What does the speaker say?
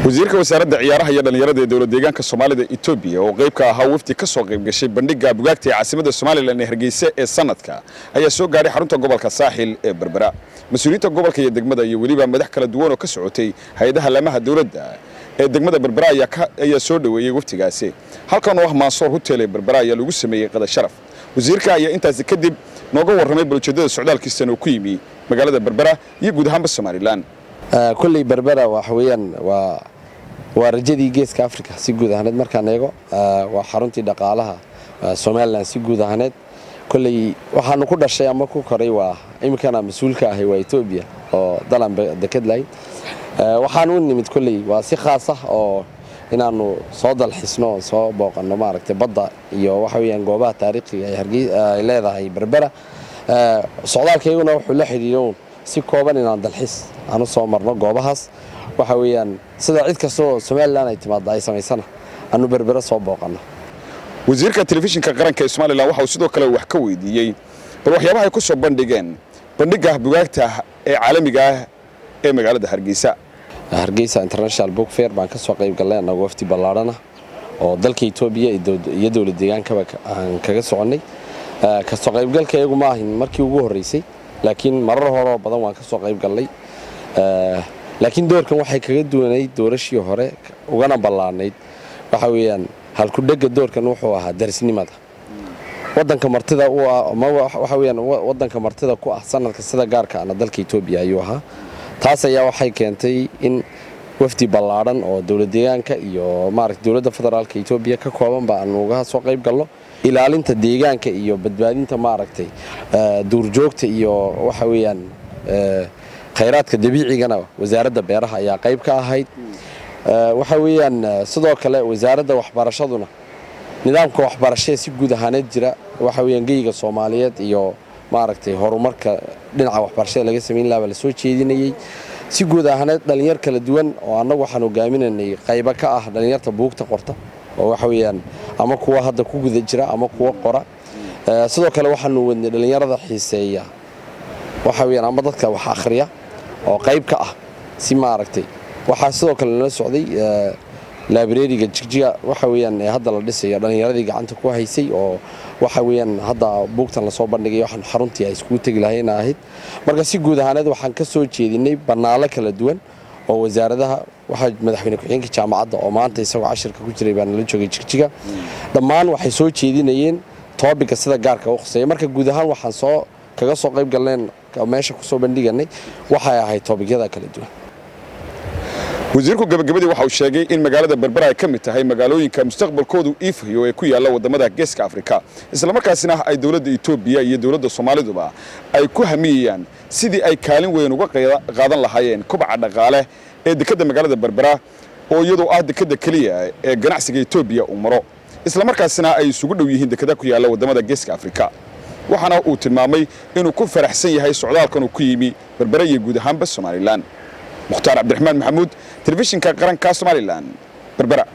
Wasiirka wasaaradda ciyaaraha iyo dhalinyarada ee dowlad deegaanka Soomaalida Itoobiya oo qayb ka ahaa wafdi ka soo qayb gashay bandhigga bugaagta ee caasimadda Somaliland ee Hargeysa ee sanadka ayaa soo gaaray xarunta gobolka Saaxil ee Berbera. Mas'uuliyiinta gobolka iyo degmada iyo weliba madax kala duwan oo ka socotay hay'adaha laamaha dowladda ee degmada Berbera ayaa soo dhaweeyay wafdigaasi. Halkan oo ah Mansoor Hotel ee Berbera ayaa lagu sameeyay qada sharaf. Wasiirka ayaa intaasi kadib nooga warramay ujeedada socdaalkiisana uu ku yimi magaalada Berbera iyo guud ahaanba Somaliland. Kulley Berbera waxa weeyaan waa rajadii geeska Afrika si guud ahaaneed markaan eego, waa xaruntii dhaqaalaha Somaliland si guud ahaaneed. Kulley waxaanu ku dhashay ama ku koray waa iminkana mas-uulka ahay waa Etoobiya oo dalan deked lahayd. Waxaan u nimid kulley waa si khaas ah oo inaanu soo dalxisno oo soo booqanno maaragtay badda iyo waxa weeyaan goobaha taariikhiga ay leedahay Berbera. Socdaalkayguna wuxuu la xidhiidhay si kooban inaan dalxis aanu soo marno goobahaas, waxa weeyaan sida cid kasta oo Somaliland ay timaado ay samaysana aanu Berbera soo booqanno. Wasiirka telefishinka qaranka ee Somaliland waxa uu sidoo kale wax ka weydiiyey bal waxyaabaha ay ku soo bandhigeen bandhigga bugaagta ee caalamiga ah ee magaalada Hargeysa. Hargeysa International Book Fair baan ka soo qayb galnay anagoo wafdi ballaadhan ah oo dalka Itoobiya iyo dowlad deegaankaba aan kaga soconnay. Ka soo qaybgalka iyagu ma ahin markii ugu horreysay, laakiin marar hore oo badan waan ka soo qayb galnay. Laakiin doorkan waxay kaga duwanayd doorashii hore ugana ballaanayd waxa weeyaan halku-dhegga doorkan wuxuu ahaa darisnimada wadanka martida u ah, ama waxa weeyaan wadanka martida ku ah sanadka sida gaarka ahna dalka Itoobiya ayuu ahaa. Taas ayaa waxay keentay in wafdi ballaadhan oo dowlad deegaanka iyo maaragtay dowladda federaalka Itoobiya ka kooban ba aanu uga soo qayb galno ilaalinta deegaanka iyo badbaadinta maaragtay duurjoogta iyo waxa weeyaan khayraadka dabiicigana wasaaradda beeraha ayaa qayb ka ahayd. Waxa weeyaan sidoo kale wasaaradda waxbarashaduna nidaamka waxbarashada si guud ahaaneed jira waxa weeyaan geyga Soomaaliyeed iyo maaragtay horumarka dhinaca waxbarashada laga sameyn lahaa la soo jeedinayay si guud ahaaneed dhalinyar kala duwan oo annagu waxaan hogaaminanay qaybo ka ah dhalinyarta buugta qorta oo waxa weeyaan ama kuwa hadda ku guda jira ama kuwa qora. Sidoo kale waxaanu wadnay dhalinyarada xiiseeya waxa weeyaan ama dadka wax akhriya oo qayb ka ah si maaragtay. Waxaa sidoo kale nala socday library-ga Jigjiga waxa weeyaan hadda la dhisayo dhalinyaradii gacanta ku haysay oo waxa weeyaan hadda buugtan la soo bandhigay waxaan xaruntii ay iskugu tegi lahayn ahayd. Marka si guud ahaaneed waxaan ka soo jeedinay banaalo kala duwan oo wasaaradaha, waxaa madaxweyne ku-xigeenka jaamacadda oo maanta isagoo cashirka ku jiray baa nala joogay Jigjiga. Dhammaan waxay soo jeedinayeen topic-ga sida gaarka u khuseeya. Marka guud ahaan waxaan soo kaga soo qayb galneen meesha ku soo bandhiganay waxay ahayd topic-yada kala duwan. Wasiirku gabagabadii waxa uu sheegay in magaalada Berbera ay ka mid tahay magaalooyinka mustaqbalkoodu iifayo ee ku yaalla wadamada geeska Afrika, isla markaasina ay dowladda Itoobiya iyo dowladda Soomaaliduba ay ku hamiyayaan sidii ay kaalin weyn uga qaadan lahaayeen kobaca dhaqaale ee dekedda magaalada Berbera oo iyadoo ah dekedda keliya ee ganacsiga Itoobiya uu maro, isla markaasina ay isugu dhow yihiin dekada ku yaalla wadamada geeska Afrika. Waxaana uu tilmaamay inuu ku faraxsan yahay socdaalkan uu ku yimi Berbera iyo guud ahaanba Somaliland. Mukhtaar Cabdiraxmaan Maxamuud, telefishinka qaranka Somaliland, Berbera.